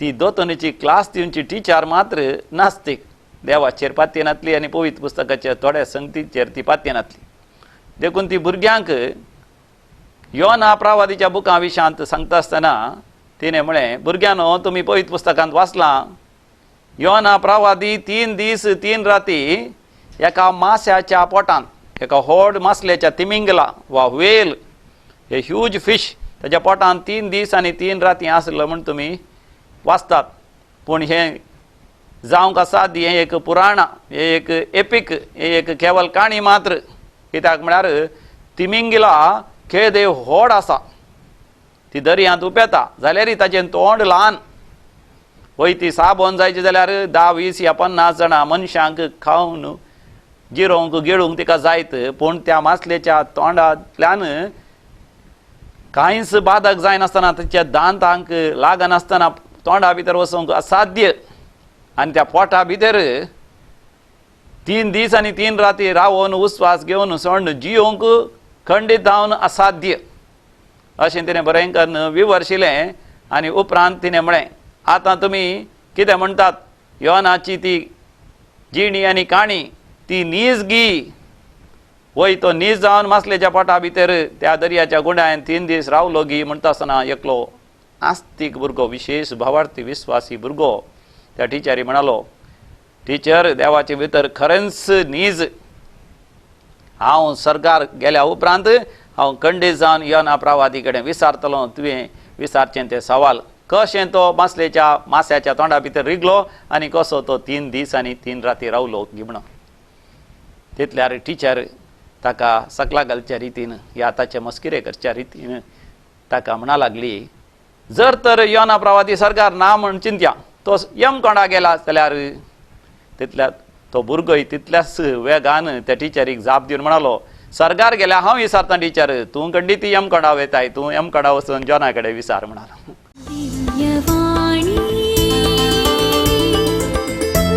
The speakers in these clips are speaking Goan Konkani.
ती दोतोनीची क्लास दिवची टिचर मात्र नास्तीक, देवाचेर पातयेनातली आनी पवित्र पुस्तकाच्या थोड्या संगतीचेर ती पातयेनातली. देखून ती भुरग्यांक योना प्रावादीच्या बुकां विशांत सांगता आसतना तिणें म्हळें, भुरग्यांनो तुमी पवित्र पुस्तकांत वाचलां, योना प्रावादी 3 दीस 3 राती एका मास्याच्या पोटांत, एका व्हड मासल्याच्या तिमिंगला वा व्हेल, हे ह्यूज फिश, ताच्या पोटांत 3 दीस आनी 3 राती आसलो म्हूण तुमी वाचतात. पूण हें जावंक आसा हें एक पुराणां, हें एक एपीक, हें एक केवल काणी मात्र. कित्याक म्हळ्यार तिमिंगिला केदें व्हड आसा, ती दर्यांत उपेता जाल्यारय ताचें तोंड ल्हान. वय ती साबोन जायची जाल्यार 10, 20 या 50 जाणां मनशांक खावन जिरोवंक गिळूंक तिका जायत, पूण त्या मासलेच्या तोंडांतल्यान कांयच बादक जायनासतना, तिच्या दांतांक लागनासतना तोंडा भितर वचूंक असाध्य. आनी त्या पोटा भितर 3 दीस आनी 3 राती रावन उस्वास घेवन सोंड जियोवंक खंडीत जावन असाध्य अशें तिणें बरें करून विवर्शिलें. आनी उपरांत तिणें म्हळें, आतां तुमी कितें म्हणटात, योनाची ती जिणी आनी काणी ती नीज गी, वय तो नीज जावन मासलेच्या पोटा भितर त्या दर्याच्या गुंडायन 3 दीस रावलो गी म्हणटा आसतना एकलो आस्तीक भुरगो, विशेश भावार्थी विस्वासी भुरगो त्या टिचरी म्हणालो, टिचर देवाचे भितर खरेंच नीज, हांव सरकार गेल्या उपरांत हांव खंडीत जावन योना प्रावादी कडेन विचारतलो, तुवें विचारचें तें सवाल, कशें तो मासलेच्या मास्याच्या तोंडा भितर रिगलो आनी कसो तो 3 दीस आनी 3 राती रावलो गी म्हणून. तितल्यार टिचर ताका सकला घालच्या रितीन या ताचे मस्किरे करच्या रितीन ताका म्हणा लागली, जर तर योना प्रवादी सरकार ना म्हण चिंत्या तो यम कोंडा गेला जाल्यार. तितल्या तो भुरगोय तितल्याच वेगान त्या टिचरीक जाप दिवन म्हणालो, सरकार गेल्या हांव विचारता टिचर, तूं खंडीत ती यम कोंडा वयताय, तूं यम कोंडा वचून जोना कडेन विचार म्हणालो. दिव्यवाणी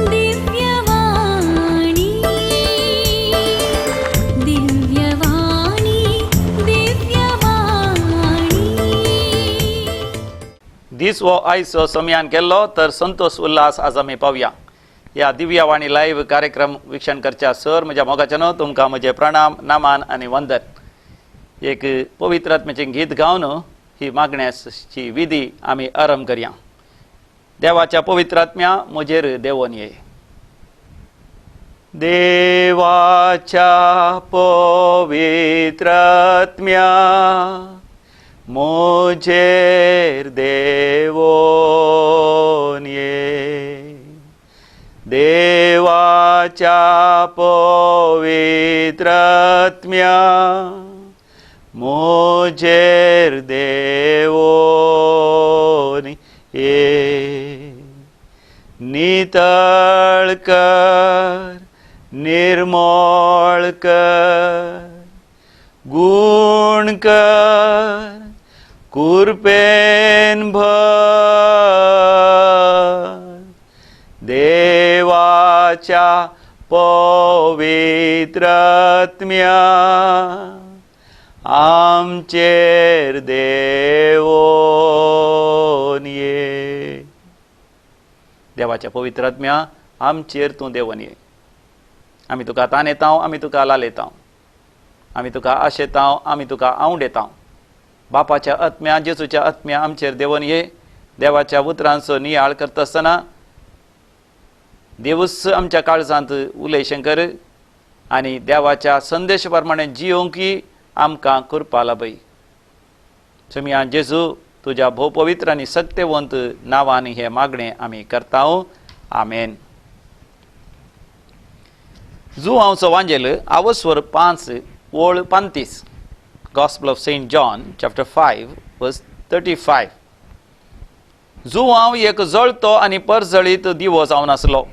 दिव्यवाणी दिव्यवाणी दिव्यवाणी. दीस हो आयचो समयान केल्लो तर संतोष उल्हास आज आमी पावया. ह्या दिव्यवाणी लायव्ह कार्यक्रम वीक्षण करच्या सर म्हज्या मोगाच्यानो तुमकां म्हजें प्रणाम, नामान आनी वंदन. एक पवित्र आत्म्याचें गीत गावन ही मागण्याची विधी आमी आरंभ करया. देवाच्या पवित्र आत्म्या म्हजेर देवोन ये. देवाच्या पवित्र आत्म्या म्हजेर देवोन ये. देवाच्या पवित्र आत्म्या म्हजेर देवोन ये. नितळ कर, निर्मळ कर, गुण कर, कुरपेन भर. देवाच्या पवित्र आत्म्या आमचेर देवोन ये. देवाच्या पवित्र आत्म्या आमचेर तूं देवोन ये. आमी तुका तान येता, आमी तुका लाल येता, आमी तुका आशेता, आमी तुका आवड येता. बापाच्या आत्म्या, जेजूच्या आत्म्या आमचेर देवोन ये. देवाच्या उतरांचो नियाळ करता आसतना देवूच आमच्या काळजांत उलय शंकर आनी देवाच्या संदेश प्रमाणे जियोंकी आमकां कृपा लाभय. सोमया जेजू तुज्या भोव पवित्र आनी सक्तेवंत नांवान हे मागणें आमी करता, आमेन. जुवांवचो वांजेल आवस्वर 5 ओळ 35, Gospel of Saint John chapter 5 verse 35. Joao एक जळतो आनी परजळीत दिवो जावन आसलो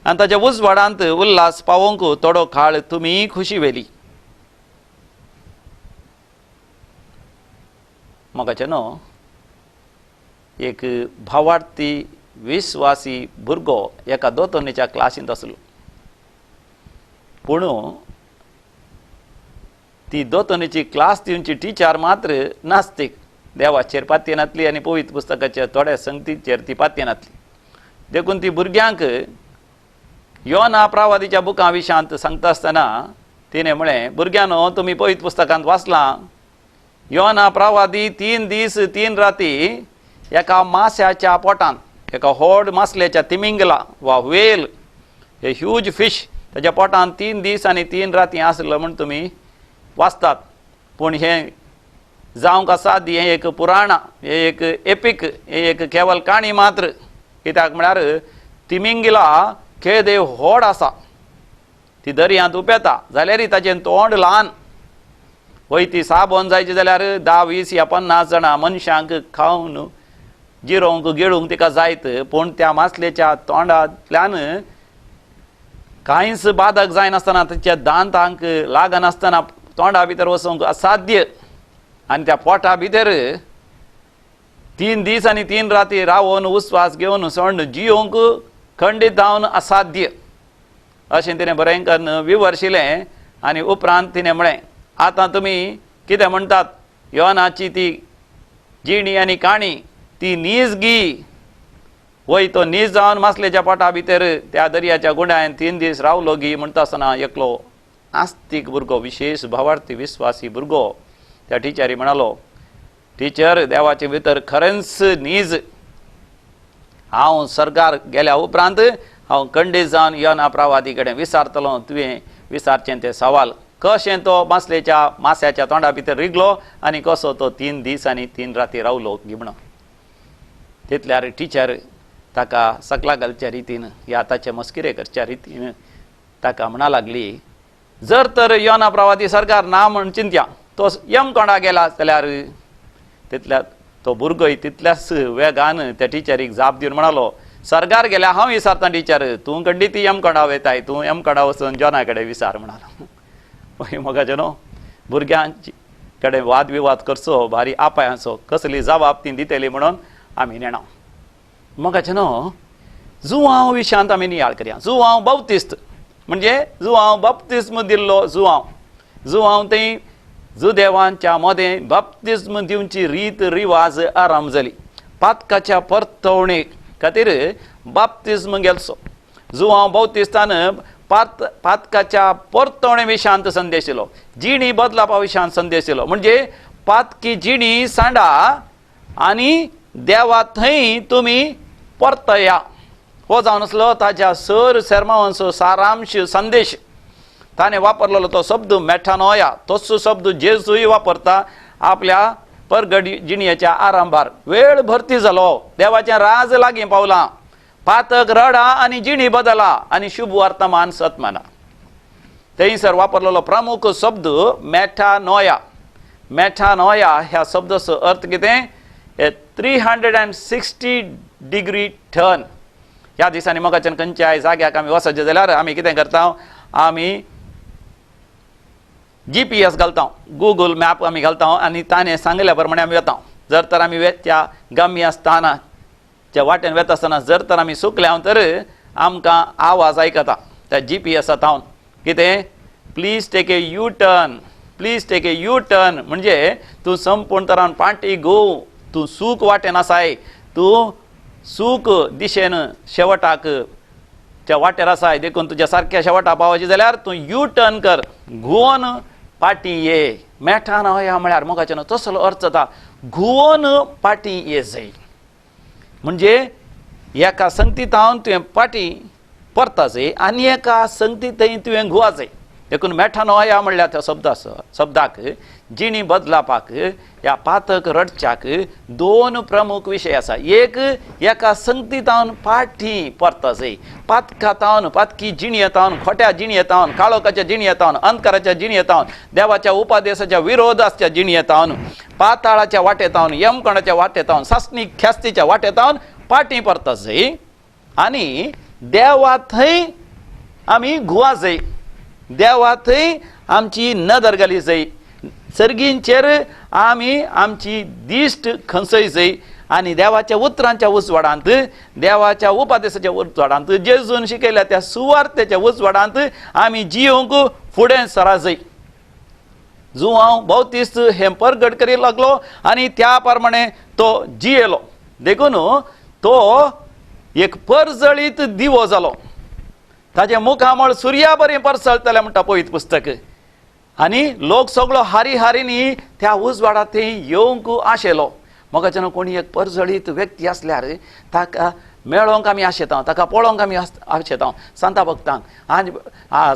आनी ताच्या उजवाडांत उल्हास पावोवंक थोडो काळ तुमी खुशी वेली. मोगाचे न्हू, एक भावार्थी विस्वासी भुरगो एका दोतोनीच्या क्लासींत आसलो, पूण ती दोतोनीची क्लास दिवची टिचर मात्र नास्तीक. देवाचेर पातयेनातली आनी पवित्र पुस्तकाच्या थोड्या संगतीचेर ती पातयेनातली. देखून ती भुरग्यांक योना प्रावादीच्या बुकां विशांत सांगता आसतना तिणें म्हळें, भुरग्यांनो तुमी पवित्र पुस्तकांत वाचलां, योना प्रावादी 3 दीस 3 राती एका मास्याच्या पोटांत, एका व्हड मासल्याच्या तिमिंगला वा व्हेल, हे ह्यूज फिश, ताच्या पोटांत 3 दीस आनी 3 राती आसलो म्हूण तुमी वाचतात. पूण हें जावंक असाध्य, हें एक पुराणां, हें एक एपीक, हें एक केवल काणी मात्र. कित्याक म्हळ्यार तिमिंगला केदे व्हड आसा, ती दर्यांत उपेता जाल्यारय ताचें तोंड ल्हान. वय ती साबोन जायची जाल्यार 10, 20 या 50 जाणां मनशांक खावन जिरोवंक गिळूंक तिका जायत, पूण त्या मासलेच्या तोंडांतल्यान कांयच बादक जायनासतना, ताच्या दांतांक लागनासतना तोंडा भितर वचूंक असाध्य. आनी त्या पोटा भितर 3 दीस आनी 3 राती रावोन उस्वास घेवन सोंड जियोवंक खंडीत जावन असाध्य अशें तिणें बरें करून विवर्शिलें. आनी उपरांत तिणें म्हळें, आतां तुमी कितें म्हणटात, योनाची ती जिणी आनी काणी ती नीज गी, वय तो नीज जावन मासलेच्या पोटा भितर त्या दर्याच्या गुंडायन 3 दीस रावलो गी म्हणटा आसतना एकलो आस्तीक भुरगो, विशेश भावार्थी विस्वासी भुरगो त्या टिचरी म्हणालो, टिचर देवाचे भितर खरेंच नीज, हांव सरकार गेल्या उपरांत हांव खंडीत जावन योना प्रावादी कडेन विचारतलो तुवें विचारचें तें सवाल, कशें तो मासलेच्या मास्याच्या तोंडा भितर रिगलो आनी कसो तो 3 दीस आनी 3 राती रावलो गी म्हणून. तितल्यार टिचर ताका सकला घालच्या रितीन या ताचे मस्किरे करच्या रितीन ताका म्हणा लागली, जर तर योना प्रवादी सरकार ना म्हण चिंत्या तो यम कोंडा गेला जाल्यार. तितल्या तो भुरगोय तितल्याच वेगान त्या टिचरीक जाप दिवन म्हणालो, सरकार गेल्या हांव विचारता टिचर, तूं खंडीत यम कोंडा वयताय, तूं यम कोंडा वचून जोना कडेन विचार म्हणालो. मागीर मोगाचे न्हू भुरग्यांचे कडेन वाद विवाद करचो भारी आपायांचो, कसली जबाब ती दितली म्हणून आमी नेणा. मोगाचे न्हू जुवांव विशांत आमी नियाळ करया. जुवांव बाप्तिस्त म्हणजे जुवांव बाप्तिस्म दिल्लो जुवांव, जुवांव थंय जुदेवांच्या मदें बाप्तिस्म दिवची रीत रिवाज आराम जाली. पातकाच्या परतवणे खातीर बाप्तिस्म गेलचो. जुवांव बाप्तिस्तान पातकाच्या परतवणे विशांत संदेश दिलो, जिणी बदलापा विशांत संदेश दिलो. म्हणजे पातकी जिणी सांडा आनी देवा थंय तुमी परतया, हो जावन आसलो ताच्या सर सेर्मावांचो सारांश संदेश. ताणें वापरलेलो तो शब्द मेठानोया, तोच शब्द जेजूय वापरता आपल्या परगडी जिणयेच्या आरंभार. वेळ भरती जालो, देवाचें राज लागीं पावलां, पातक रडा आनी जिणी बदला आनी शुभ वर्तमान सतमाना. थंयसर वापरलेलो प्रमुख शब्द मेठानोया. मेठानोया ह्या शब्दाचो अर्थ कितें, 360 डिग्री टर्न. ह्या दिसांनी मोगाच्यान खंयच्याय जाग्याक आमी वचचें जाल्यार आमी कितें करता, आमी GPS घालता, गुगल मॅप आमी घालता आनी ताणें सांगल्या प्रमाणे आमी वता. जर तर आमी त्या गम्य स्थानाच्या वाटेन वता आसतना जर तर आमी चुकल्या तर आमकां आवाज आयकता त्या GPS थावन, कितें, please take a U turn, please take a U turn. म्हणजे तूं संपूर्ण तरान पाटी घुंव, तूं सूक वाटेन आसाय, तूं सूक दिशेन शेवटाक त्या वाटेर आसाय, देखून तुज्या सारक्या शेवटा पावची जाल्यार तूं यू टर्न कर, घुंवन पाटी ये. मेठान हया म्हळ्यार मोगाचें न्हू तसलो अर्थ जाता घुंवन पाटी ये जाय. म्हणजे एका संगतीतावन तुवें पाटी परता जाय आनी एका संगती थंय तुवें घुवा जाय. देखून मेठान हया म्हणल्यार त्या शब्दाक जिणी बदलापाक ह्या पातक रडच्याक 2 प्रमुख विशय आसा. एक, एका संगतीतावन पाटी परता जाय, पातकातावन, पातकी जिणयेतावन, खोट्या जिणयेतावन, काळोखाच्या जिणयेतावन, अंधकाराच्या जिणयेतावन, देवाच्या उपदेशाच्या विरोध आसच्या जिणयेतावन, पाताळाच्या वाटेतावन, यमकोणाच्या वाटेतावन, सासणी ख्यास्तीच्या वाटेतावन पाटी परता जाय आनी देवा थंय आमी घुवा जाय, देवा थंय आमची नदर घाली जाय, सर्गींचेर आमी आमची दिश्ट खंसय जाय आनी देवाच्या उतरांच्या उजवाडांत, देवाच्या उपदेशाच्या उजवाडांत, जेजून शिकयल्या त्या सुवार्थेच्या उजवाडांत आमी जियोंक फुडें सरा जाय. जुआंव बाउतीस्त हें परगट करी लागलो आनी त्या प्रमाणे तो जियेलो. देखून तो एक परजळीत दिवो जालो. ताजें मुखामळ सुर्या बरें परसळटलें म्हणटा पवित्र पुस्तक. आनी लोक सगळो हारी हारीनी त्या उजवाडा थंय येवंक आशेलो. मोगाच्यान कोणी एक परजळीत व्यक्ती आसल्यार ताका मेळोंक आमी आशेता, ताका पळोवंक आमी आशेता. सांता भक्तांक आनी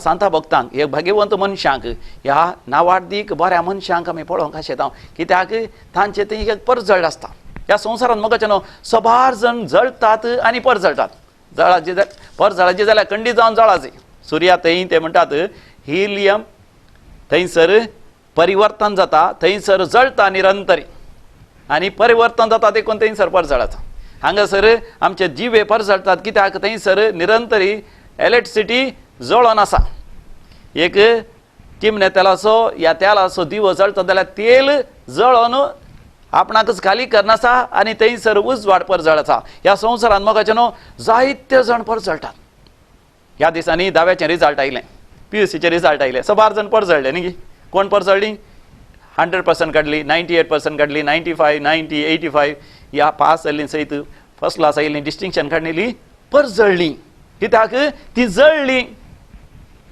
सांता भक्तांक, एक भाग्यवंत मनशांक, ह्या नावाडदीक बऱ्या मनशांक आमी पळोवंक आशेता. कित्याक तांचे थंय एक परजळ आसता. ह्या संवसारांत मोगाच्यान सबार जण जळटात आनी परजळटात. जळाची परजळाची जाल्यार कंडी जावन जळाची. सुर्या थंय ते म्हणटात हिलियम थंयसर परिवर्तन जाता, थंयसर जळटा निरंतरी आनी परिवर्तन जाता देखून थंयसर परजळाता. हांगासर आमचे जिवे परजळटात कित्याक थंयसर निरंतरी इलेक्ट्रिसिटी जळोन आसा. एक चिमणे तेलाचो या तेलाचो दिवो जळटा जाल्यार तेल जळोन आपणाकच खाली करनासा आनी थंयसर उजवाड परजळाता. ह्या संवसारांत मोगाचें न्हू जायते जाण परजळटात. ह्या दिसांनी धाव्याचें रिजल्ट आयलें, PUCचें रिजल्ट आयलें, सबार जाण परजळ्ळे न्ही. कोण परजळ्ळी? 100% काडली, 98% काडली, 95, 90, 85 ह्या पास जाल्ली सयत फर्स्ट क्लास आयिल्ली, डिस्टिंक्शन काडलेली परजळ्ळी. कित्याक ती जळ्ळी.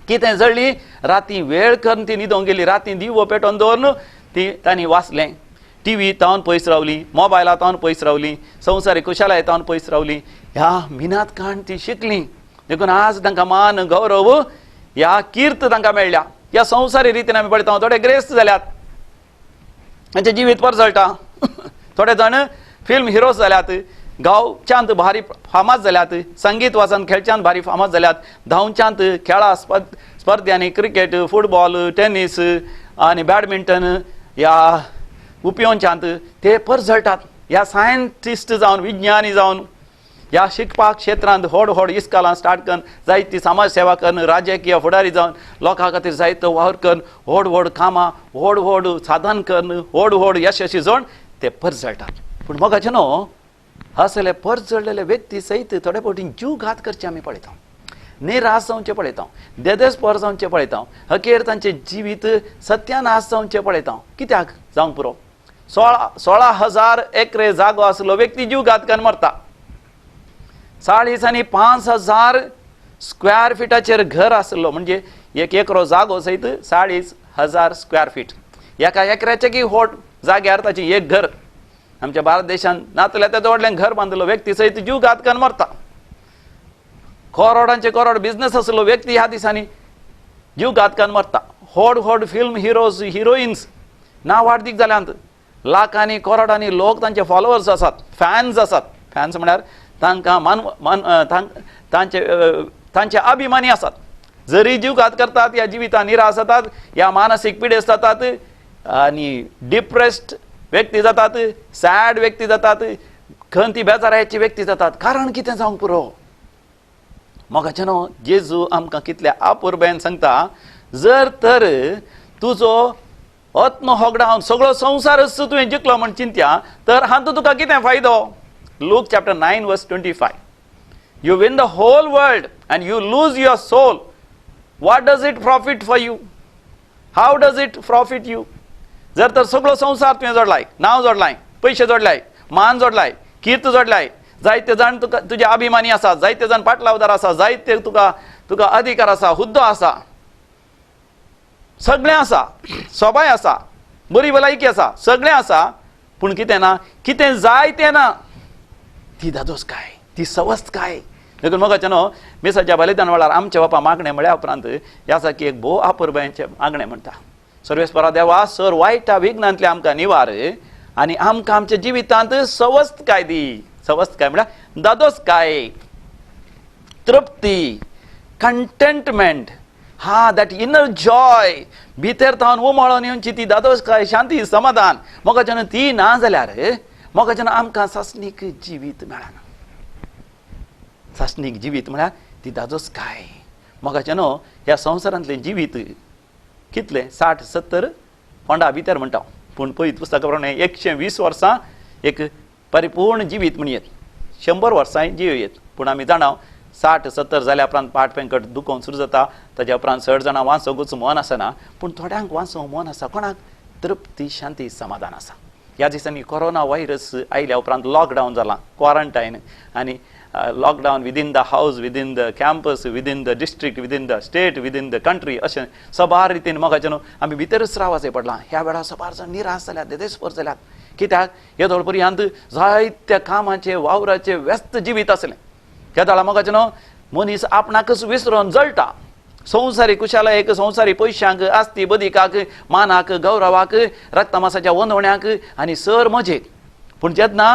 कितें जळ्ळी? राती वेळ करून ती न्हिदोंक गेली. राती दिवो पेटोवन दवरून ती तांणी वाचलें. टीव्ही तावन पयस रावली, मोबायला तावन पयस रावली, संवसारीक खुशालाय तावन पयस रावली. ह्या मिनात काण ती शिकली. देखून आज तांकां मान गौरव ह्या कीर्त तांकां मेळ्ळ्या. ह्या संवसारी रितीन आमी पळयता थोडे ग्रेस्त जाल्यात, तांचें जिवीत परजळटा. थोडे जाण फिल्म हिरोज जाल्यात, गांवच्यांत भारी फामाद जाल्यात, संगीत वाचन खेळच्यांत भारी फामाद जाल्यात, धांवच्यांत खेळा स्पर्ध्यांनी क्रिकेट, फुटबॉल, टेनीस आनी बॅडमिंटन ह्या उपयोगच्यांत ते परजळटात. ह्या सायंटिस्ट जावन, विज्ञानी जावन, ह्या शिकपाक क्षेत्रांत व्हड व्हड इस्कालां स्टार्ट करून जायती समाज सेवा करून, राजकीय फुडारी जावन लोकां खातीर जायतो वावर करून, व्हड व्हड कामां, व्हड व्हड साधन करून, व्हड व्हड यशस्वी जावन ते परजळटात. पूण मोगाचें न्हू असले परजळलेले व्यक्ती सयत थोडे फावटी जीव घात करचे आमी पळयता, निराश जावचें पळयता, देदेस्पर जावचें पळयता, अखेर तांचें जिवीत सत्यानाश जावचें पळयता. कित्याक जावंक पुरो? 16,000 एकरे जागो आसलो व्यक्ती जीव घात करून मरता. 40 आनी 5,000 स्क्वेअर फिटाचेर घर आसलो, म्हणजे एक एकरो जागो सयत 40,000 स्क्वेअर फीट, एका एकऱ्याचे की व्हड जाग्यार ताचें एक घर. आमच्या भारत देशांत नातल्यार तेजो व्हडलें घर बांदलो व्यक्ती सयत जीव घात करून मरता. करोडांचे करोड बिजनेस आसलो व्यक्ती ह्या दिसांनी जीव घात करून मरता. व्हड व्हड फिल्म हिरोज हिरोइन्स नावाडदीक जाल्यांत. लाखांनी करोडांनी लोक तांचे फॉलोवर्स आसात, फॅन्स आसात. फॅन्स म्हळ्यार तांकां मान मान तांचे तांचे अभिमानी आसात. जरी जीव घात करतात, ह्या जिवितान निराश जातात, ह्या मानसीक पिडेस्त जातात आनी डिप्रेस्ड व्यक्ती जातात, सॅड व्यक्ती जातात, खंती बेजारायची व्यक्ती जातात. कारण कितें जावंक पुरो? मोगाचें न्हू जेजू आमकां कितल्या अपुरबायेन सांगता, जर तर तुजो आत्म होगडावन सगळो संवसारच तुवें जिखलो म्हण चिंत्या तर हातूंत तुका कितें फायदो? Luke chapter 9 verse 25. You win the whole world and you lose your soul. What does it profit for you? How does it profit you? जर तर सगळो संवसार तुवें जोडलाय, नांव जोडलाय, पयशे जोडलाय, मान जोडलाय, कीर्त जोडलाय, जायते जाण तुका तुजे अभिमानी आसा, जायते जाण पाटलावदार आसा, जायते तुका तुका अधिकार आसा, हुद्दो आसा, सगळें आसा, सोबाय आसा, बरी भलायकी आसा, सगळें आसा, पूण कितें ना, कितें जाय तें ना. ती दादोस काय, ती सवस्त काय. देखून मोगाचें न्हू मिसाच्या बलिदान वेळार आमच्या बापा मागणें म्हळ्या उपरांत ह्या सारकी एक भोव अपुरबायेचें मागणें म्हणटा, सर्वेस्परा देवा सर वायटा विघ्नांतले आमकां निवार आनी आमकां आमच्या जिवितांत सवस्त काय दी. सवस्त काय म्हळ्यार दादोस काय, तृप्ती, कंटेंटमेंट, हा that inner Joy, भितर तावन उमाळोन येवची ती दादोस काय, शांती, समाधान. मोगाच्यान ती ना जाल्यार मोगाच्यान आमकां सासणीक जिवीत मेळना. सासणीक जिवीत म्हळ्यार ती दादोस काय. मोगाच्यान ह्या संवसारांतलें जिवीत कितलें? 60-70 फोंडा भितर म्हणटा, पूण पळयत पुस्तका प्रमाणे 120 वर्सां एक परिपूर्ण जिवीत म्हणयेत, 100 वर्सां जिव येत. पूण आमी जाणा 60-70 जाल्या उपरांत पाट पेंकट दुखोवंक सुरू जाता. ताज्या उपरांत चड जाणां वाचोंकूच मन आसना, पूण थोड्यांक वाचोवंक मन आसा. कोणाक तृप्ती, शांती, समाधान आसा. ह्या दिसांनी कोरोना व्हायरस आयल्या उपरांत लॉकडावन जालां, क्वॉरंटायन, आनी lockdown within the house, within the campus, within the district, within the state, within the country, अशें सबार रितीन मोगाचें न्हू आमी भितरच रावचें पडलां. ह्या वेळार सबार जाण निराश जाल्यात, देदेस्पर जाल्यात. कित्याक येदोळ पर्यंत जायत्या कामाचें वावराचें व्यस्त जिवीत आसलें. ह्या वेळार मोगाचें न्हू मनीस आपणाकच विसरून जळटा. संवसारी कुशालायेक, संवसारी पयशांक, आस्ती बदिकाक, मानाक, गौरवाक, रक्तमासाच्या वंदवण्याक आनी सर मजेक. पूण जेन्ना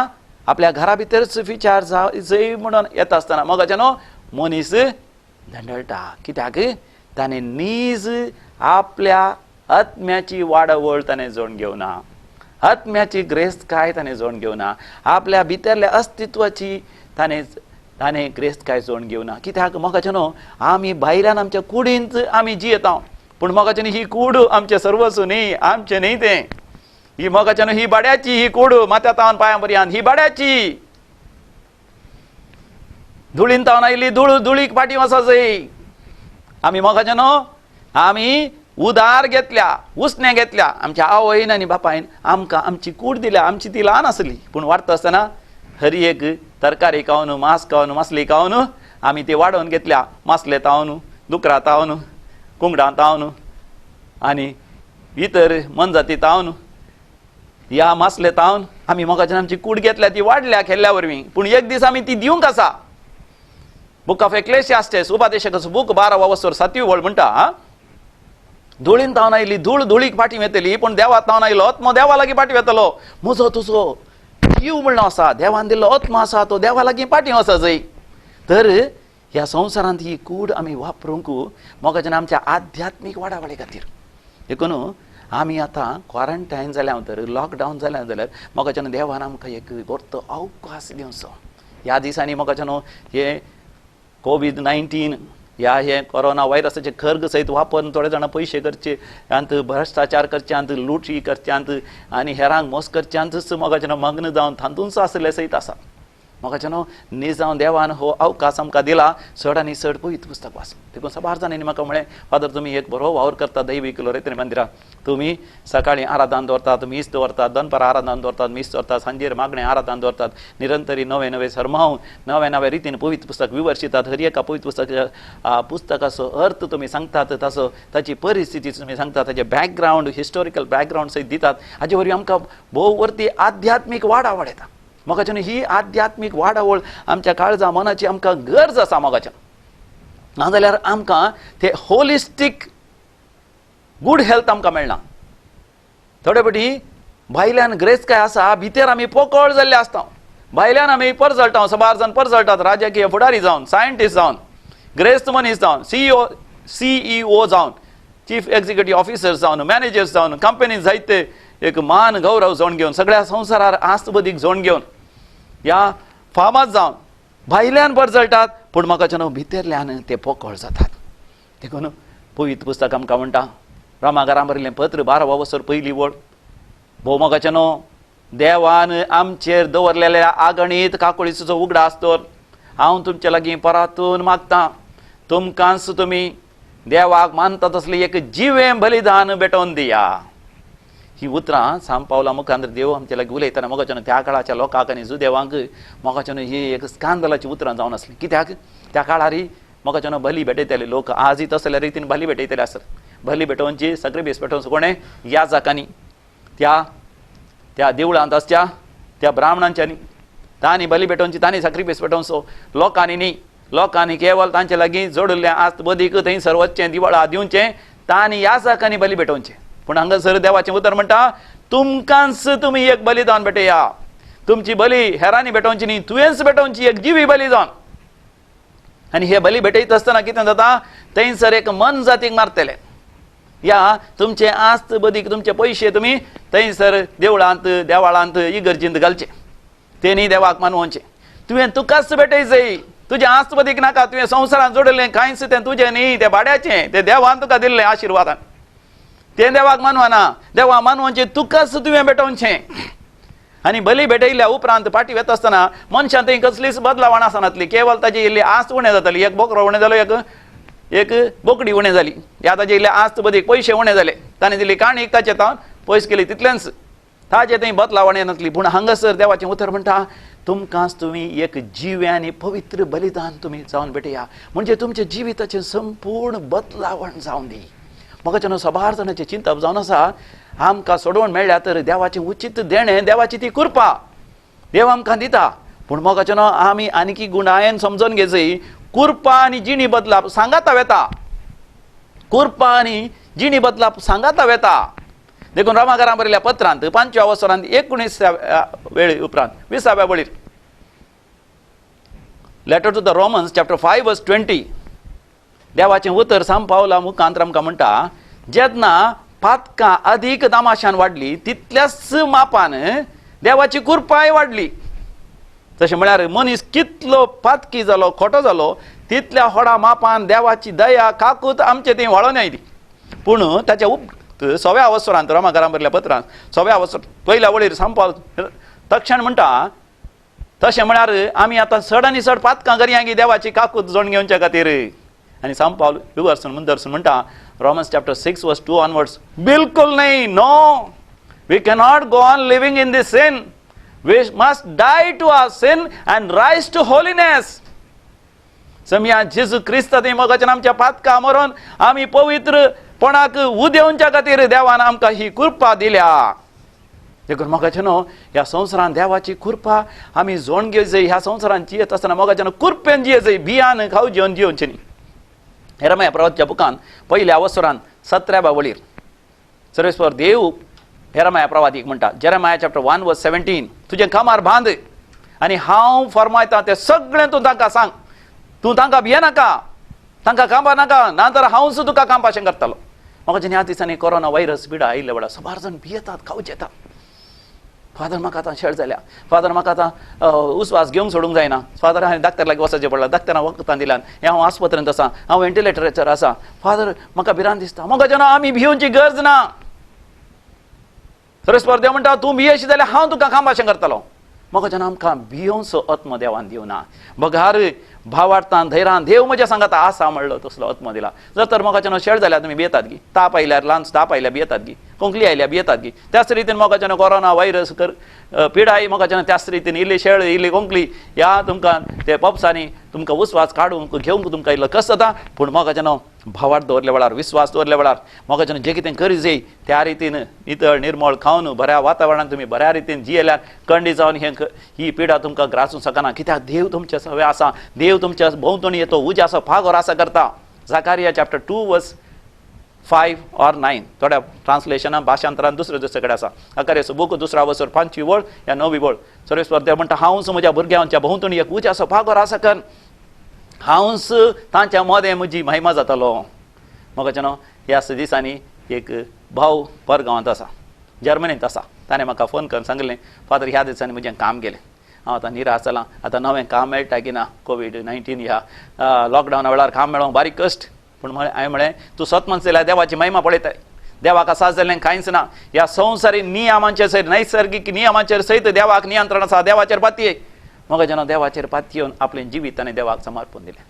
आपल्या घरा भितरच विचार जय म्हणून येता आसतना मोगाचें न्हू मनीस धंडळटा. कित्याक ताणें नीज आपल्या आत्म्याची वाडावळ ताणें जोडून घेवना, आत्म्याची ग्रेस्तकाय ताणें जोडून घेवना, आपल्या भितरल्या अस्तित्वाची ताणें ताणें ग्रेस्तकाय जोडून घेवना. कित्याक मोगाचें न्हू आमी भायल्यान आमच्या कुडींत आमी जियेता, पूण मोगाचें न्हू ही कूड आमचें सर्वस्व न्ही, आमचें न्ही तें. ही मोगाचें न्हू ही भाड्याची, ही कूड माथ्या तावन पांयां पर्यंत ही भाड्याची. धुळीन तावन आयली धूळ, धुळीक फाटीं वचो जय. आमी मोगाचें न्हू आमी उदार घेतल्या, उसणें घेतल्या. आमच्या आवयन आनी बापायन आमकां आमची कूड दिल्या. आमची ती ल्हान आसली, पूण वाडटा आसतना हरी एक तरकारी खावन, मांस खावन, मासली खावन आमी ती वाडोवन घेतल्या. मासले तावन, दुकरा तावन, कुंगडां तावन आनी इतर मनजाती तावन, ह्या मासले तावन आमी मोगाच्यान आमची कूड घेतल्या, ती वाडल्या खेल्ल्या वरवीं. पूण एक दीस आमी ती दिवंक आसा. बुक ऑफ एक्लेसियास्टेस, उपादेशकाचो बूक, 12 वसर 7वी वळ म्हणटा, धुळीन तावन आयली धूळ धुळीक फाटीं वेतली, पूण देवा तावन आयलो आत्मो देवा लागीं फाटीं वेतलो. म्हजो तुजो जीव म्हणलो आसा, देवान दिल्लो आत्मो आसा, तो देवा लागीं फाटीं वचा जय. तर ह्या संवसारांत ही कूड आमी वापरूंक मोगाच्यान आमच्या आध्यात्मीक वाडावळे खातीर. देखून आमी आतां क्वॉरंटायन जाल्या तर, लॉकडावन जाल्या जाल्यार मोगाच्यान देवान आमकां एक बरो अवकाश दिवचो. ह्या दिसांनी मोगाच्यान हे कोवीड-19 ह्या हे कोरोना व्हायरसाचे खर्ग सयत वापरून थोडे जाणां पयशे करचे, आनी भ्रश्टाचार करच्यांत, लुटी करच्यांत आनी हेरांक मोस करच्यांतच मोगाच्यान मग्न जावन तातूंच आसले सयत आसा. मोगाच्यान निजांव देवान हो अवकाश आमकां दिला चड आनी चड पवित्र पुस्तक वाच. देखून सबार जाणांनी म्हाका म्हळें, फादर तुमी एक बरो वावर करता दैवीक लोरेतरी मंदिरां. तुमी सकाळीं आराधन दवरतात, मीस दवरतात, दनपारां आराधन दवरतात, मीस दवरतात, सांजेर मागणें आराधन दवरतात, निरंतरी नवे नवे सरमाव नवे नवे रितीन पवित्र पुस्तक विवर्शितात. हर एका पवित्र पुस्तकाच्या पुस्तकाचो अर्थ तुमी सांगतात, ताचो ताची परिस्थिती तुमी सांगतात, ताचे बॅकग्रावंड, हिस्टोरिकल बॅकग्रावंड सयत दितात. हाचे वरवीं आमकां भोव वरती आध्यात्मीक वाडावळ येता. मोगाच्यान ही आध्यात्मीक वाडावळ आमच्या काळजा मनाची आमकां गरज आसा मोगाच्यान. नाजाल्यार आमकां ते होलिस्टीक गूड हेल्थ आमकां मेळना. थोडे फावटी भायल्यान ग्रेस काय आसा, भितर आमी पोकळ जाल्ले आसता. भायल्यान आमी परजळटा, सबार जाण परजळटात, राजकीय फुडारी जावन, सायंटिस्ट जावन, ग्रेस्त मनीस जावन, सीईओ जावन, चीफ एक्झिक्युटीव ऑफिसर जावन, मॅनेजर्स जावन, कंपनी जायते एक मान गौरव जोडून घेवन, सगळ्या संवसारार आस्त बदीक जोडून घेवन, ह्या फामाद जावन भायल्यान परजळटात, पूण म्हाका न्हू भितरल्यान ते पोकळ जातात. देखून पवित्र पुस्तक आमकां म्हणटा, रोमाघरां बरयलें पत्र 12 वसर पयली वळ, भोव मोगाचें न्हू देवान आमचेर दवरलेल्या आगणीत काकुळीचो उगडास दवर. हांव तुमचे लागीं परातून मागतां, तुमकांच तुमी देवाक मानता तसलें एक जिवें बलिदान भेटोवन दिया. ही उतरां सांत पावला मुखार देव आमचे लागीं उलयतना मोगाच्यान त्या काळाच्या लोकांक आनी जुदेवांक मोगाच्यान ही एक स्कांदलाची उतरां जावन आसली. कित्याक त्या काळार मोगाच्यान बली भेटयताले लोक, आजय तसल्या रितीन बली भेटयतले आसत. बली भेटोवची, सॅक्रिफायस भेटोवचो कोणें? याजकांनी, त्या त्या देवळांत आसच्या त्या ब्राह्मणांच्यांनी. तांणी बली भेटोवची, तांणी सॅक्रिफायस भेटोवचो, लोकांनी न्ही. लोकांनी केवल तांचे लागीं जोडिल्लें आस्त बदीक थंयसर वचचें, दिवळा दिवचें, तांणी याजकांनी बली भेटोवचें. पूण हांगासर देवाचें उतर म्हणटा, तुमकांच तुमी एक बलिदान भेटया. तुमची बली हेरांनी भेटोवची न्ही, तुवेंच भेटोवची एक जिवी बलिदान. आनी हे बली भेटयता आसतना कितें जाता, थंयसर एक मन जातीक मारतले. या तुमचे आस्त बदीक, तुमचे पयशे तुमी थंयसर देवळांत, देवाळांत, इगर्जींत घालचे, तेणी देवाक मानवचे. तुवें तुकाच भेटयचय, तुजें आस्त बदीक नाका. तुवें संवसारांत जोडिल्लें कांयच तें तुजें न्ही, तें भाड्याचें, तें देवान तुका दिल्लें आशिर्वादान. तें देवाक मानवना, देवा मानवचें तुकाच तुवें भेटोवचें. आनी बली भेटयल्या उपरांत फाटी वेता आसतना मनशान थंय कसलीच बदलावण आसनातली, केवल ताजी इल्ली आस्त उणें जाताली. एक बोकरो उणें जालो, एक एक बोकडी उणें जाली, ह्या ताजे इल्ले आस्त बदीक पयशे उणें जाले, ताणें दिली काणीक ताचे तावन पयस केली, तितलेंच ताजे थंय बदलावण येनासली. पूण हांगासर देवाचें उतर म्हणटा तुमकांच तुमी एक जिवें आनी पवित्र बलिदान तुमी जावन भेटया, म्हणजे तुमच्या जिविताचें संपूर्ण बदलावण जावन दी. म्हाका सबार जाणाचें चिंतप जावन आसा आमकां सोडवण मेळ्ळ्या तर देवाचें उचीत देणें, देवाची ती कृपा देव आमकां दिता. पूण मोगाचें न्हू आमी आनीकी गुणायन समजून घेजय, कृपा आनी जिणी बदलाप सांगाता वेता, कृपा आनी जिणी बदलाप सांगाता वेता. देखून रोमाकारां बरयल्या पत्रांत 5व्या वसरांत 19व्या वेळी उपरांत 20व्या वळीर letter to the Romans chapter 5 verse 20 देवाचें उतर सांपावला मुखांत आमकां म्हणटा जेन्ना पातकां अदीक दामाशान वाडली तितल्याच मापान देवाची कृपाय वाडली. तशें म्हळ्यार मनीस कितलो पातकी जालो, खोटो जालो, तितल्या होडा मापान देवाची दया काकूत आमचे थंय वाळोन आयली. पूण ताच्या उप 6व्या अवसरांत रोमाकारां बरयल्या पत्रांत 6व्या अवसर पयल्या वळीर सांपावल तक्षण म्हणटा तशें म्हळ्यार आमी आतां चड आनी चड पातकां करया की देवाची काकूत जोड घेवच्या खातीर. आनी सांपावल विवर्सन मुंदरसून म्हणटा Romans chapter 6 verse 2 onwards बिलकुल न्हय, no, we cannot go on living in this sin, we must die to our sin and rise to holiness. समया जेजू क्रिस्त थंय मोगाच्यान आमच्या पातकां मरोन आमी पवित्रपणाक उदेवच्या खातीर देवान आमकां ही कृपा दिल्या. देखून मोगाचें न्हू ह्या संवसारान देवाची कृपा आमी जोण घेवची. ह्या संवसारान जियेत आसतना मोगाचें न्हू कृपेन जियेचय, बियान खाव जेवन जियोवचें न्ही. हेरमया प्रवच्या बुकान 1ल्या अवसरान 17व्या वळीर सर्वेस्पर देव हेरमया प्रवादीक म्हणटा जेरमाया चॅप्टर 1 वर्स 17 तुजें कामार बांद आनी हांव फरमायता तें सगळें तूं तांकां सांग, तूं तांकां भियेनाका, तांकां कांपा नाका, ना तर हांवच तुका कांपाशें करतालो. म्हाका ह्या दिसांनी कोरोना व्हायरस पिडा आयिल्ल्या वेळार सबार जाण भियेतात, खावचे येतात. फादर म्हाका आतां शेळ जाल्या, फादर म्हाका आतां उस्वास घेवंक सोडूंक जायना, फादर हांवें डाक्टर लागीं वचचें पडलां, डाक्टरान वखदां दिल्यान, हें हांव आस्पत्रेंत आसा, हांव व्हेंटिलेटराचेर आसा, फादर म्हाका भिरांत दिसता. म्हाका जेन्ना आमी भियोवची गरज ना. सरस्वर देव म्हणटा तूं भियेशी जाल्यार हांव तुका कामाशें करतलो. म्हाका जेन्ना आमकां भियोवचो आत्मो देवान दिवना, बघार भावार्थान धैर्यान देव म्हज्या सांगाता आसा म्हणलो तसलो आत्मो दिला. जर तर म्हाका जेन्ना शेळ जाल्यार तुमी भियेतात गी, ताप आयल्यार ल्हान ताप आयल्यार भियेतात गी, खोंकली आयल्यार भियेतात गी, त्याच रितीन म्हाका जेन्ना कोरोना व्हायरस कर पिडाय म्हाका जेन्ना त्याच रितीन इल्ली शेळ इल्ली खोंकली ह्या तुमकां ते पप्सांनी तुमकां उस्वास काडूंक घेवंक तुमकां इल्लो कस जाता. पूण म्हाका जेन्ना भावार्थ दवरल्या वेळार, विस्वास दवरल्या वेळार म्हाका जेन्ना जें कितें करी जाय त्या रितीन नितळ निर्मळ खावन बऱ्या वातावरणांत तुमी बऱ्या रितीन जियेल्यार कंडी जावन हें ही पिडा तुमकां ग्रासूंक शकना. कित्याक देव तुमच्या सवे आसा, देव तुमच्या भोंवतणी येतो उज्या असो फागोर आसा करता. जाकारिया चॅप्टर 2 वर्स 5 or 9 थोड्या ट्रान्सलेशनां भाशांतरान दुसरे दुसरे कडेन आसा. जाकारियाचो बूक 2 वसर 5वी वळ या 9वी वळ सर्वेस्पर देव म्हणटा हांवच म्हज्या भुरग्यांच्या भोंवतणी एक उज्याचो फागोर आसा कर, हांवच तांच्या मदें म्हजी महिमा जातालो. म्हाका न्हू ह्या दिसांनी एक भाव परगांवांत आसा, जर्मनींत आसा, ताणें म्हाका फोन करून सांगलें फादर ह्या दिसांनी म्हजें काम गेलें, हांव आतां निराश जालां, आतां नवें काम मेळटा की ना, कोवीड-19 ह्या लॉकडावना वेळार काम मेळोवंक बारीक कश्ट. पूण हांवें म्हळें तूं सतमन जाल्यार देवाची महिमा पळयताय, देवाक आसा जाल्लें कांयच ना, ह्या संवसारी नियमांचेर सयत नैसर्गीक नियमांचेर सयत देवाक नियंत्रण आसा, देवाचेर पातये. म्हाका जेन्ना देवाचेर पातयेवन आपलें जिवीत ताणें देवाक समर्पण दिलें,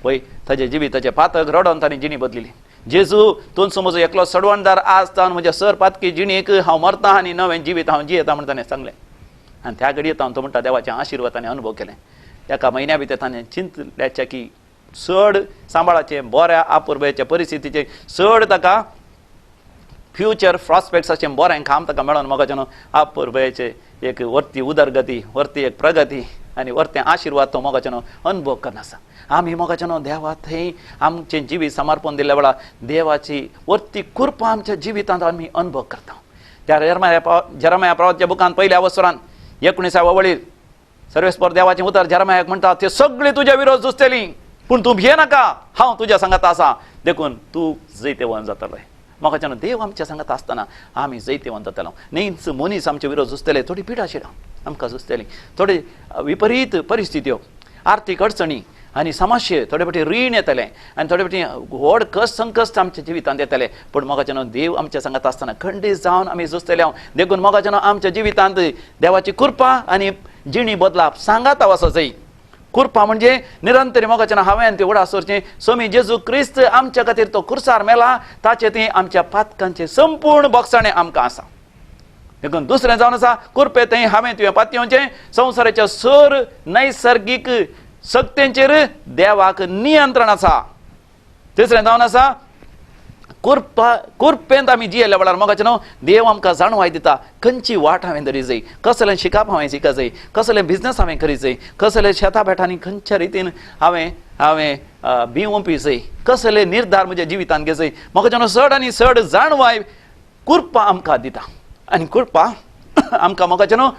पळय ताजें जिविताचें पातक रडोन ताणें जिणी बदलिली. जेजू तूं म्हजो एकलो सडवणदार, आज तावन म्हज्या सर पातकी जिणेक हांव मरता आनी नवें जिवीत हांव जियेता म्हण ताणें सांगलें. आनी त्या घडयेत हांव तो म्हणटा देवाचें आशिर्वाद ताणें अनुभव केलें. एका म्हयन्या भितर ताणें चिंतल्याचें की चड सांबाळाचें बऱ्या आपुरबायेच्या परिस्थितीचें चड ताका फ्युचर प्रॉस्पेक्ट्साचें बरें काम ताका मेळोन म्हाका न्हू आपुरबायेचें एक वर्ती उदरगती, वर्ती एक प्रगती आनी वर्ते आशिर्वाद तो मोगाचो न्हू अनुभव करना. आमी मोगाचो न्हू देवा थंय आमचें जिवीत समर्पण दिल्ल्या वेळार देवाची वर्ती कृपा आमच्या जिवितांत आमी अनुभव करता. त्या जेरमाया प्रवाच्या बुकान 1ल्या वसरान 19व्या वळीर सर्वेस्पर देवाचें उतर जेरमायाक म्हणटा ते सगळी तुज्या विरोध झुजतली, पूण तूं भियेनाका, हांव तुज्या सांगात आसा, देखून तूं जैतेवंत जातलो. म्हाका न्हू देव आमच्या सांगात आसतना आमी जैतेवंत जातलो. न्हीच मनीस आमचे विरोध झुजतले, थोडी पिडा शिडां आमकां झुजतली, थोडी विपरीत परिस्थित्यो, आर्थीक अडचणी, आनी समस्या, थोडे फावटी रीण येतलें आनी थोडे फावटी व्हड कश्ट संकश्ट आमच्या जिवितांत येतले, पूण मोगाच्यानो देव आमच्या सांगात आसतना खंडीत जावन आमी झुजतले. देखून मोगाच्यानो आमच्या जिवितांत देवाची कृपा आनी जिणी बदलाप सांगात वचो जाय. कृपा म्हणजे निरंतर मोगाच्यानो हांवें ती उडास दवरचें, स्वामी जेजू क्रिस्त आमच्या खातीर तो कुर्सार मेला, ताचें ती आमच्या पातकांचें संपूर्ण बोगसाणें आमकां आसा. देखून दुसरें जावन आसा कृपे थंय हांवें तुवें पातयेवचें संवसाराच्या सर नैसर्गीक शक्तेंचेर देवाक नियंत्रण आसा. तिसरें जावन आसा कृपा, कृपेंत आमी जियेल्ल्या वेळार मोगाचें न्हू देव आमकां जाणवाय दिता खंयची वाट हांवें धरी जाय, कसलें शिकप हांवें शिकत जाय, कसलें बिजनस हांवें करीत जाय, कसले शेतां भेटांनी खंयच्या रितीन हांवें हांवें बी ओंपी जाय, कसले निर्धार म्हज्या जिवितांत घेत जाय. मोगाचें न्हू चड आनी चड जाणवाय कृपा आमकां दिता आनी कृपा आमकां मोगाचें न्हू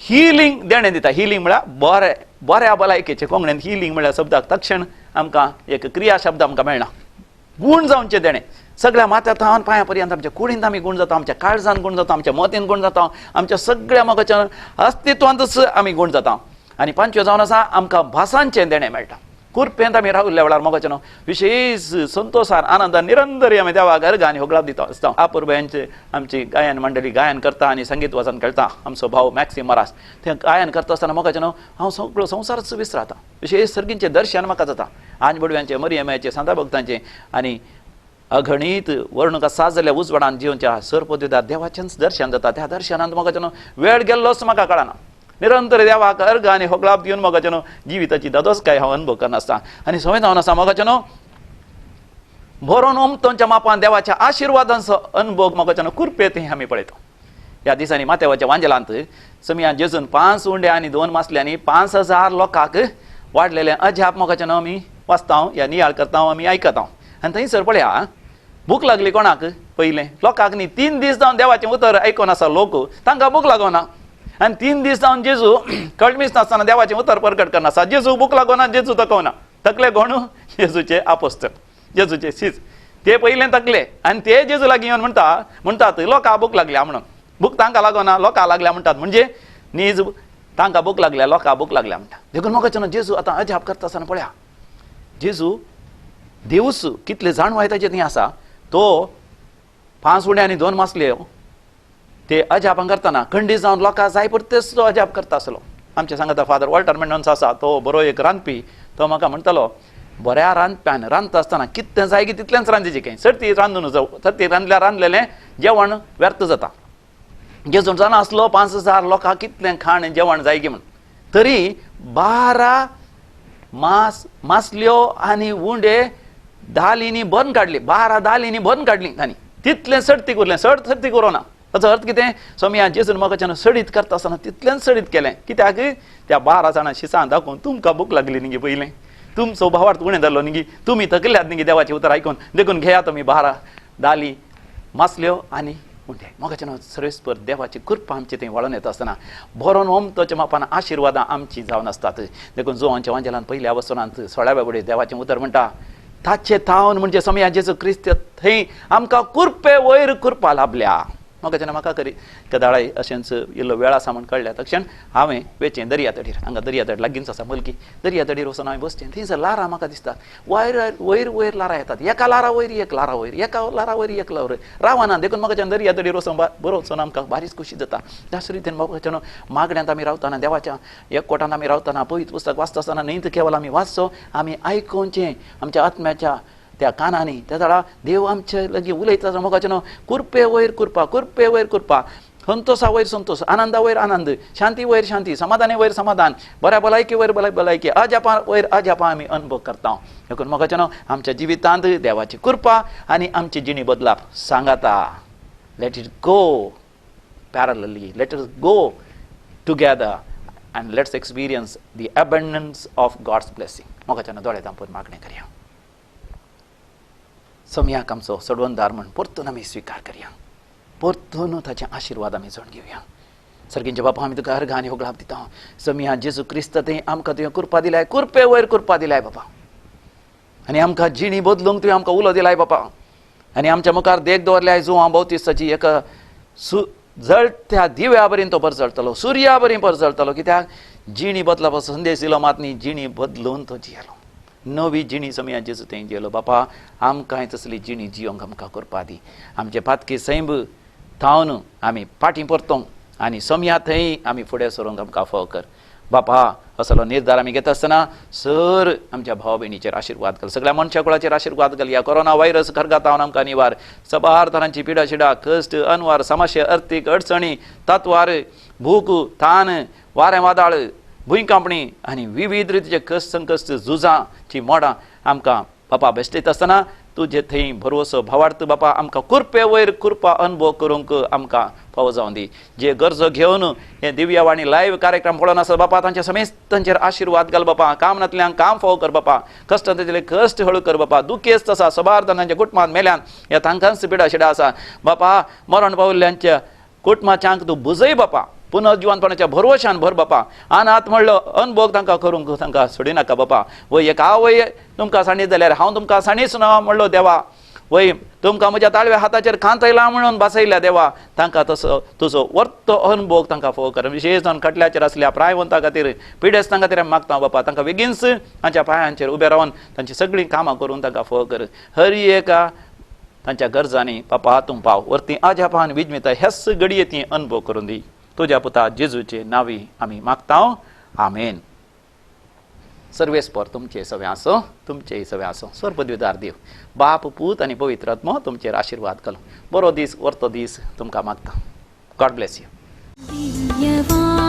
हिलींग देणें दिता. हिलींग म्हळ्यार बरें, बऱ्या भलायकेचें. कोंकणींत हिलींग म्हळ्यार शब्दाक तक्षण आमकां एक क्रिया शब्द आमकां मेळना. गूण जावचें देणें सगळ्या माथ्या थावन पांया पर्यंत आमच्या कुडींत आमी गूण जाता, आमच्या काळजान गूण जाता, आमच्या मतीन गूण जाता, आमच्या सगळ्या मोगाच्या अस्तित्वांतच आमी गूण जाता. आनी पांचव्यो जावन आसा आमकां भासांचें देणें मेळटा. कुरपेंत आमी राविल्ल्या वेळार मोगाचें न्हू विशेश संतोशान आनंदान निरंतर आमी देवाक अर्घ आनी होगळाप दिता आसता. अपुरबायांचे आमची गायन मंडळी गायन करता आनी संगीत वाजन खेळटा. आमचो भाव मॅक्सिम मरास ते गायन करता आसतना मोगाचें न्हू हांव सगळो संवसारच विसराता. विशेश सर्गींचें दर्शन म्हाका जाता, आंज बडव्यांचें, मरियमाचें, सांता भक्तांचें आनी अगणीत वर्णुका साजल्या उजवाडान जिवच्या सरपदविदार देवाचेंच दर्शन जाता. त्या दर्शनांत मोगाचें न्हू वेळ गेल्लोच म्हाका कळना. निरंतर देवाक अर्घ आनी होगळाप दिवन मोगाचें न्हू जिविताची दादोसकाय हांव अनुभव करनासता. आनी सवय जावन आसा मोगाचें न्हू भरोन ओमतोंच्या मापान देवाच्या आशिर्वादांचो अनुभव मोगाचें न्हू कुरपेत हें आमी पळयता. ह्या दिसांनी माथ्यावाच्या वांजेलांत समियान जेजून 5 उंडे आनी 2 मासल्यांनी 5000 लोकांक वाडलेलें अजाप मोगाचें न्हू आमी वाचता या नियाळ करता, आमी आयकता. आनी थंयसर पळया भूक लागली कोणाक पयलें लोकांक न्ही, 3 दीस जावन देवाचें उतर आयकून आसा लोक, तांकां भूक लागना. आनी 3 दीस जावन जेजू कळमीस नासतना देवाचें उतर परगट करना. जेजू भूक लागना, जेजू तकवना. तकले कोण? जेजूचे आपोस्तर, जेजूचे सीज ते पयलें तकले. आनी ते जेजू लागीं येवन म्हणटा म्हणटात लोकां भूक लागल्या म्हणून. भूक तांकां लागना, लोकां लागल्या म्हणटात, म्हणजे नीज तांकां भूक लागल्या, लोकां भूक लागल्या म्हणटा. देखून मोगाचें न्हू जेजू आतां अजाप करता आसतना पळया जेजू देवूच कितले जाणवाय ताचें थंय आसा. तो 5 उणे आनी 2 मासले ते अजापां करतना खंडीत जावन लोकां जाय पुरतेच तो अजाप करता आसलो. आमचे सांगता फादर वॉल्टर मेंडोन्सा आसा, तो बरो एक रांदपी, तो म्हाका म्हणटालो बऱ्या रांदप्यान रांदता आसतना कितें जाय की तितलेंच रांदचें, कांय सर्ती रांदून जावं, सर्ती रांदल्यार रांदलेलें जेवण व्यर्थ जाता. जेजून जाणा आसलो 5000 लोकांक कितलें खाण जेवण जाय की म्हण, तरी 12 मासल्यो आनी उंडे दालींनी भरून काडली, 12 दालींनी भरून काडली तांणी. तितलें सडतीक उरलें, सड सर्तीक उरोना. ताचो अर्थ कितें? सोमया जेजून मोगाच्यान सडीत करता आसतना तितलेंच सडीत केलें. कित्याक? त्या 12 जाणां शिसां दाखोवन तुमकां भूक लागली न्ही पयलें, तुमचो भावार्थ उणें जालो न्ही, तुमी थकल्यात न्ही देवाचें उतर आयकून, देखून घेयात तुमी 12 दाली मासल्यो आनी उंडे. मोगाच्यान सर्वेस्पर देवाची कृपा आमची थंय वळोन येता आसतना भरोन ओमतोच्या मापान आशिर्वादां आमची जावन आसतात. देखून जुवांच्या वांजेलान पयल्या वसनांत 16व्या वडे देवाचें उतर म्हणटा ताचे थावन म्हणजे सोमया जेजू क्रिस्त थंय आमकां कुरपे वयर कृपा लाभल्या. मोगाच्यान म्हाका करी कदाळाय अशेंच इल्लो वेळ आसा म्हण कळ्ळ्या तक्षण हांवें वेचें दर्या तडीर, हांगा दर्या तड लागींच आसा मलकी, दर्या तडीर वचून हांवें बसचें. थंयसर लारां म्हाका दिसतात, वयर वयर वयर लारां येतात, एका लारा वयर एक लारा वयर, एका लारा वयर एक लारा वयर रावना. देखून म्हाका दर्या तडीर वचून बरो वचून आमकां बारीच खोशी जाता. त्याच रितीन मोगाच्यान मागण्यांत आमी रावतना, देवाच्या एकवटान आमी रावतना, पवित्र पुस्तक वाचता आसतना न्ही तर केवल आमी वाचचो, आमी आयकुचें आमच्या आत्म्याच्या त्या कानांनी. त्या जाणा देव आमचे लागीं उलयता मोगाचें न्हू कुरपे वयर कृपा, कुरपे वयर कृपा, संतोषा वयर संतोष, आनंदा वयर आनंद, शांती वयर शांती, समाधाने वयर समाधान, बऱ्या भलायकी वयर भलायकी, अजापा वयर अजापा आमी अनुभव करता. देखून मोगाचें न्हू आमच्या जिवितांत देवाची कृपा आनी आमची जिणी बदलाप सांगाता. Let it go parallelly, let us go together and let's experience the abundance of God's blessing. मोगाचें न्हू दोळे धांपून मागणें करया. सोमयाक आमचो सोडवणदार म्हण परतून आमी स्विकार करया, परतून ताचे आशिर्वाद आमी जोड घेवया. सर्गींचे बापा आमी तुका अर्घ आनी होगळाप दिता. सोमया जेजू क्रिस्त थंय आमकां तुवें कृपा दिलाय, कुरपे वयर कृपा दिलाय बापा, आनी आमकां जिणी बदलूंक तुवें आमकां उलो दिलाय बापा, आनी आमच्या मुखार देख दवरल्याय जुवां भोवतीसाची एका जळत्या दिव्या बरीन तो परजळटलो, सुर्या बरीन परजळटलो. कित्याक? जिणी बदलापाचो संदेश दिलो मात न्ही, जिणी बदलून तो जियेलो. नवी जिणी समया जेजू थंय जियेलो. बापा आमकांय तसली जिणी जियोंक आमकां करपा दी. आमचे पातकी सैंब थावन आमी फाटीं परतोंक आनी समया थंय आमी फुडें सरूंक आमकां फाव कर. बापा असलो निर्धार आमी घेता आसतना सर आमच्या भाव भयणीचेर आशिर्वाद घाल, सगळ्या मनशा कुळाचेर आशिर्वाद घाल. ह्या कोरोना व्हायरस खरगातावन आमकां निवार. सबार तरांची पिडा शिडा, कश्ट, अनवार, समस्या, अर्थीक अडचणी, तत्वार, भूक, तान, वारें वादळ, भुंयकांपणी आनी विविध रितीचे कश्ट संकश्ट, झुजांची मोडां आमकां बापा भेश्टयता आसतना तुजे थंय भरवसो भावार्थ बापा आमकां कुरपे वयर कुरपा अनुभव करूंक आमकां फावो जावं दी. जे गरजो घेवन हे दिव्यवाणी लायव्ह कार्यक्रम पळोवन आसा बापा तांच्या समेस्तांचेर आशिर्वाद घाल बापा. काम नातल्यांक काम फावो कर बापा, कश्ट तांचे कश्ट हळू कर बापा. दुखेस्त आसा सबार तांच्या कुटुंबांत मेल्यान ह्या तांकांच पिडा शिडा आसा बापा. मरण पाविल्ल्यांच्या कुटुंबाच्यांक तूं बुजय बापा, पुनर्जिवनपणाच्या भरवशान भर बापा. अनाथ म्हणलो अनभोग तांकां करूंक तांकां सोडिनाका बापा. वय एक आवय तुमकां सांडीत जाल्यार हांव तुमकां सांडीच ना म्हणलो देवा. वय तुमकां म्हज्या ताळव्या हाताचेर खांत आयला म्हणून बसयल्या देवा. तांकां तसो तुजो वर्तो अनभोग तांकां फोव कर. विशेश जावन खटल्याचेर आसल्या प्रायवंता खातीर, पिडेस्तां खातीर आमी मागता बापा. तांकां बेगीनच तांच्या पांयांचेर उबे रावन तांची सगळीं कामां करून तांकां फोव कर. हर एका तांच्या गरजांनी बापा तूं पाव. वरती आजापान विजमिता ह्याच घडये ती अनुभव करून दी. तुज्या पुता जेजूचे नांवी आमी मागता, आमेन. सर्वेस्पर तुमचे सगळें आसो, तुमचे सगळें आसो. स्वर्पद्विदार देव बाप, पूत आनी पवित्र आत्मो तुमचेर आशिर्वाद घालूं. बरो दीस, वर्तो दीस तुमकां मागता. God bless you. Divyavani.